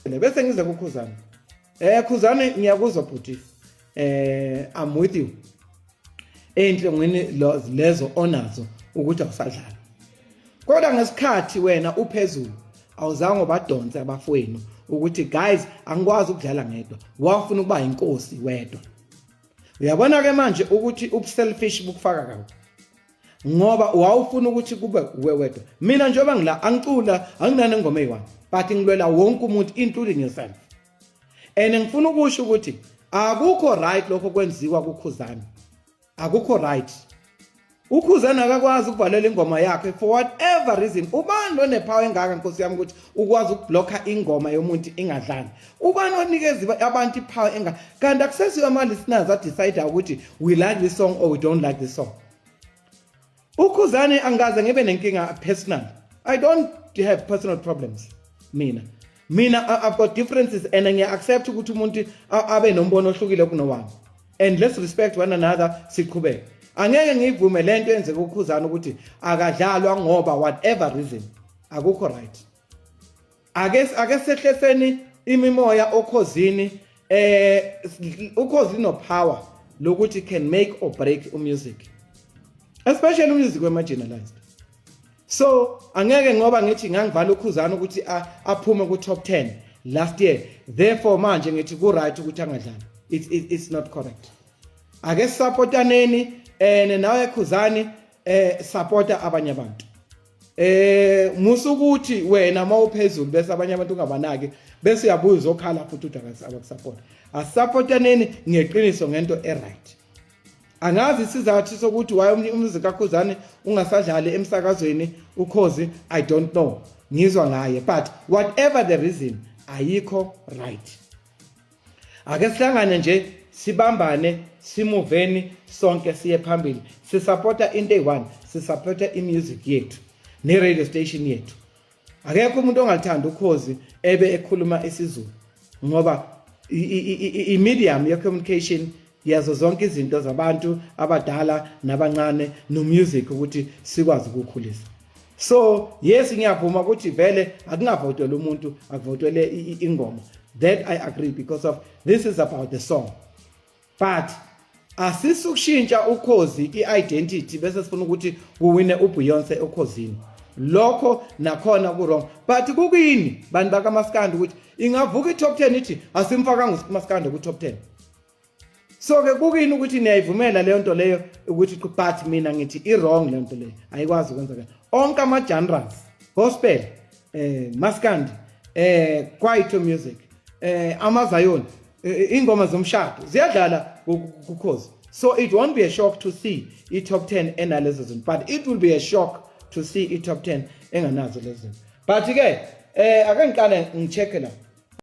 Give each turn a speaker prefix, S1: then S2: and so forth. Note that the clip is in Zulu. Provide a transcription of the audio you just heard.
S1: Bese ngize kuKhuzani. Khuzani, ngiyakuzwa bhuti. I'm with you. Enhlongweni lezo onazo ukuthi awusadlala. Kodwa ngesikhathi wena uphezulu, awuzange ubadonse abafowenu ukuthi, "Guys, angikwazi ukudlala ngedwa." Wafuna ukuba inkosi wedwa. Uyabona ke manje ukuthi ubuselfish bukufaka kabi, ngoba wawufuna ukuthi kube uwe wedwa. Mina njengoba ngila, angicula, anginane ingoma eyi-one, but ngilwela wonke umuntu, including yourself. And ngifuna ukusho ukuthi akukho right lokho kwenziwa kuKhuzani, akukho right. UKhuzani akakwazi ukuvalela ingoma yakhe for whatever reason. Ubani onepower engaka, nkosi yami, ukuthi ukwazi ukublocka ingoma yomuntu ingadlali? Ubani onikeza abantu ipower engaka? Kanti akusesiyo ama-listeners adecide ukuthi we like this song or we don't like this song. UKhuzani, angikaze ngibe nenkinga personal. I don't have personal problems mina. Mina, I've got differences and ngiya-accept ukuthi umuntu abe nombono ohlukile kunowami, and let's respect one another, siqhubeke. Angeke ngiyivume lento yenzeka uKhuzani ukuthi akadlalwa ngoba whatever reason. Akukho right. Ake sehleseni imimoya oKhozini. Ukhozi no power lokuthi can make or break umusic, especially umusic we-marginalized. So angeke ngoba ngithi ngangivala uKhuzani ukuthi aphume ku top 10 last year, therefore manje ngithi ku right ukuthi angadlali. It's not correct. Ake supportaneni, and nawe Khuzani, supporta abanye abantu. Musukuthi wena mawuphezulu bese abanye abantu ungabanaki, bese uyabuya uzokhala futhi uthi abakusupport. Asupportaneni ngeqiniso, ngento e-right. Angazi isizathu sokuthi why umusic kaKhuzani ungasadlali emsakazweni Ukhozi. I don't know, ngizwa ngaye, but whatever the reason, ayikho right. Ake sihlangane nje, sibambane, simuveni sonke siye phambili. Sisupporta into eyi-one, sisupporta imusic yethu ne-radio station yethu. Akekho umuntu ongalithanda Ukhozi ebe ekhuluma isiZulu, ngoba i-medium ye-communication yazo zonke izinto zabantu abadala nabancane no-music ukuthi sikwazi ukukhulisa. So yes, ngiyavuma ukuthi vele akungavotelwa umuntu, akuvotele ingoma. That I agree, because of this is about the song. But asisukushintsha Ukhozi i-identity bese sifuna ukuthi kuwine uBeyonce oKhozini. Lokho nakhona ku-wrong. But kukini bantu bakamaskandi ukuthi ingavuka i-top 10 ithi asimfakanga umaskandi ku-top 10. So ke kukini ukuthi niyayivumela leyo nto leyo ukuthi, but mina ngithi i-wrong leyo nto leyo, ayikwazi ukwenzakala. Onke ama-genres, gospel, maskandi, kwaito music, amazayoni, ingoma zomshado ziyadlala kuKhozi. So it won't be a shock to see i-top 10 enalezo zinto, but it will be a shock to see i-top 10 enganazo lezo zinto. But ke ake ngiqale ngicheck la.